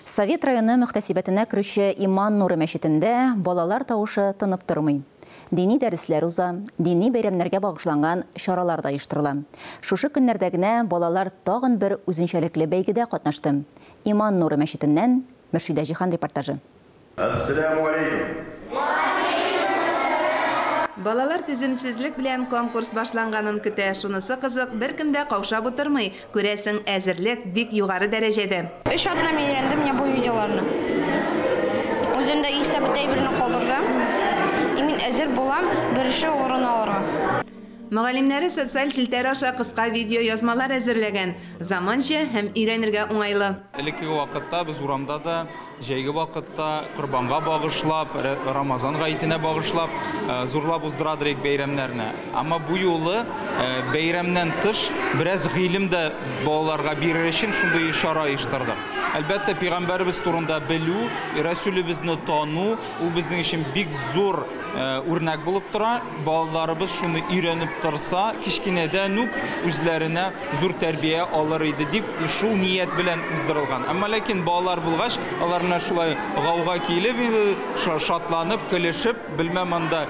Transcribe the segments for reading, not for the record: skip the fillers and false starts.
Совет районы мөхтәсибәтенә керүче Иман нуры мәчетендә балалар тавышы тынып тормый. Дини дәресләр уза, дини бәйрәмнәргә багышланган чаралар да оештырыла. Шушы көннәрдә генә балалар тагын бер үзенчәлекле бәйгедә катнашты. Иман нуры мәчетеннән Мөршидә Җиһан репортажы. Әссәламү алейкум! Балалар түземсезлек белән конкурс башланганын көтә. Шунысы кызык, беркем дә каушап утырмый. Күрәсең, әзерлек бик югары дәрәҗәдә. Өч атна мин өйрәндем менә бу видеоларны. Үзем дә истә бөтә әйберне калдырдым. И мин әзер булам беренче урын алырга. Мөгаллимнәре социаль челтәр аша кыска видеоязмалар әзерләгән. Заманча һәм өйрәнергә уңайлы. Элеккеге вакытта без урамда да җәйге вакытта корбанга багышлап, Рамазан гаетенә багышлап, зурлап уздырадыр идек бәйрәмнәрне. Әмма бу юлы бәйрәмнән тыш бераз гыйлем дә балаларга бирер өчен шундый чара оештырдык. Әлбәттә, пәйгамбәребез турында белү, Рәсүлебезне тану, ул безнең өчен бик зур үрнәк булып тора. Балаларыбыз шуны өйрәнеп торса, кечкенәдән үк үзләренә зур тәрбия алыр иде дип, шул ният белән уздырылган. Әмма ләкин балалар булгач, алар менә шулай гауга килеп инде, шатланып, көлешеп, белмәм анда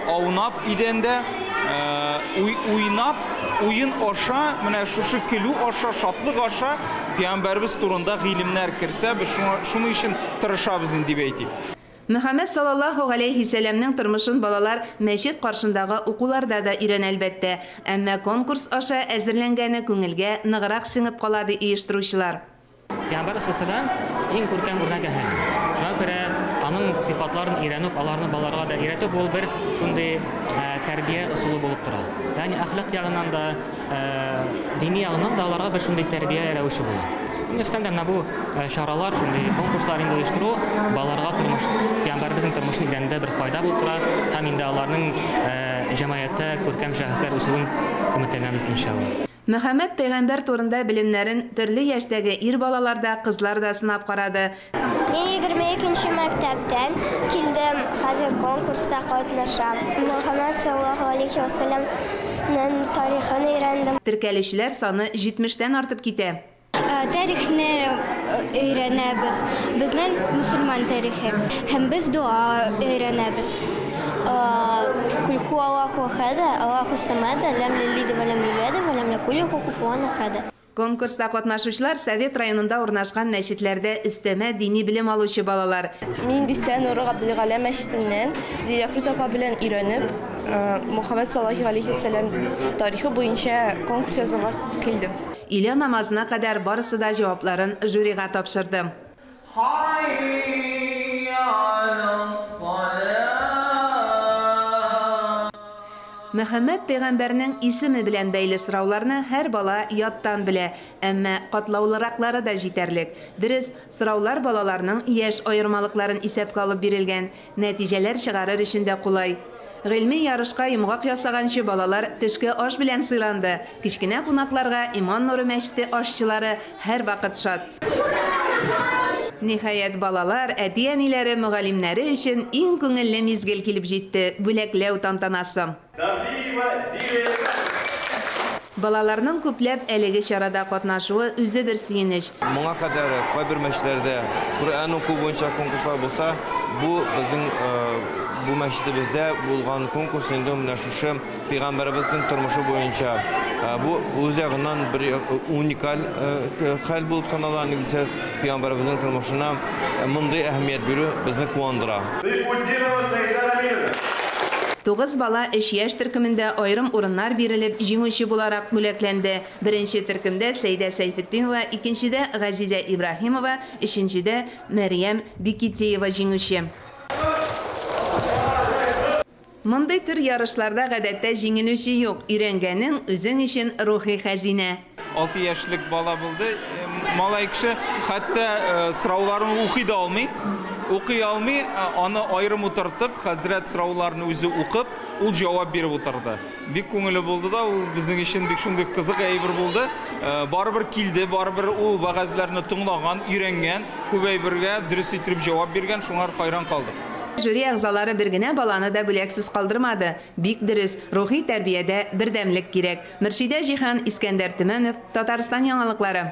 аунап идәндә, уйнап, уен аша, менә шушы көлү аша, шатлык аша пәйгамбәребез турында гыйлемнәр керсә, без шуның өчен тырышабыз инде дип әйтик. Мөхәммәд саллаллаһу галәйһиссәламнең тормышын балалар мәчет каршындагы укуларда да өйрәнә, әлбәттә. Әмма конкурс аша әзерләнгәне күңелгә ныграк сеңеп кала, ди оештыручылар. Пәйгамбәр саллаллаһу иң күркәм үрнәк әһәм. Шуңа күрә аның сыйфатларын өйрәнү, аларны балаларга да өйрәтү ул бер шундый тәрбия ысулы булып тора. Ягъни әхлак ягыннан да, дини ягыннан да аларга бер шундый тәрбия рәвеше була. Дөрестән дә менә бу чаралар, шундый конкурслар инде оештыру балаларга тормыш, пәйгамбәребезнең тормышын өйрәнүдә бер файда булып тора һәм инде аларның җәмгыятьтә күркәм шәхесләр үсүен өметләнәбез иншалла. Мөхәммәд пәйгамбәр турында белемнәрен төрле яшьтәге ир балалар да, кызлар да сынап карады. Мин 22 мәктәптән килдем, хәзер конкурста катнашам. Мөхәммәд саллаллаһу алейхи вәсәлләмнең тарихын өйрәндем. Теркәлүчеләр саны 70-тән артып китә. Тарихны өйрәнәбез. Безнең мусульман тарихы. Һәм без дуа өйрәнәбез. Кул хуаллаху ахад, Аллаху самад, ләм ялид ва ләм юлад, ва ләм якул ләху куфуан ахад. Конкурста катнашучылар Совет районында урнашкан мәчетләрдә өстәмә дини белем алучы балалар. Мин Бистә Нуры Габделгалә мәчетеннән Зиләфрүз апа белән өйрәнеп, Мухаммад саллаллаху алейхи вәсәлләм тарихы буенча конкурс язырга килдем. Өйлә намазына кадәр барысы да җавапларын жюрига тапшырды. Мөхәммәд пәйгамбәрнең исеме белән бәйле сорауларны һәр бала яттан белә, әмма катлаулыраклары да җитәрлек. Дөрес, сораулар балаларның яшь аермалыкларын исәпкә алып бирелгән, нәтиҗәләр чыгарыр өчен дә кулай. Гыйльми ярышка йомгак ясаганчы балалар төшке аш белән сыйланды. Кечкенә кунакларга Иман нуры мәчете ашчылары һәрвакыт шат. Ниһаять, балалар, әти-әниләре, мөгаллимнәре өчен иң күңелле мизгел килеп җитте бүләкләү тантанасы. Балаларның күпләп әлеге чарада катнашуы үзе бер сөенеч. Моңа кадәр кайбер мәчетләрдә Коръән уку буенча конкурслар булса, бу безнең бу мәчетебездә булган конкурс инде менә шушы пәйгамбәребезнең тормышы буенча. Бу үз ягыннан бер уникаль хәл булып санала, ни дисәгез, пәйгамбәребезнең тормышына мондый әһәмият бирү безне куандыра. Сайфутдинова Сәйдә Рамиловна. 9 бала 3 яшь төркемендә аерым урыннар бирелеп, җиңүче буларак бүләкләнде. Беренче төркемдә Сәйдә Сәйфетдинова, икенчедә Газизә Ибраһимова, өченчедә Мәрьям Бикитеева җиңүче. Мондый төр ярышларда гадәттә җиңелүче юк. Өйрәнгәнең үзең өчен рухи хәзинә. 6 яшьлек бала булды. Малай кеше хәтта сорауларын укый да алмый. Укый алмый, аны аерым утыртып, хәзрәт сорауларны үзе укып, ул җавап биреп утырды. Бик күңелле булды да, ул безнең өчен бик шундый кызык әйбер булды. Барыбер килде, барыбер ул вәгазьләрне тыңлаган, өйрәнгән, күп әйбергә дөрес итеп җавап биргән, шуңар хайран калдык. Жюри әгъзалары бер генә баланы да бүләксез калдырмады. Бик дөрес, рухи тәрбиядә бердәмлек кирәк. Мөршидә Җиһан, Искәндәр Төмәнов, Татарстан яңалыклары.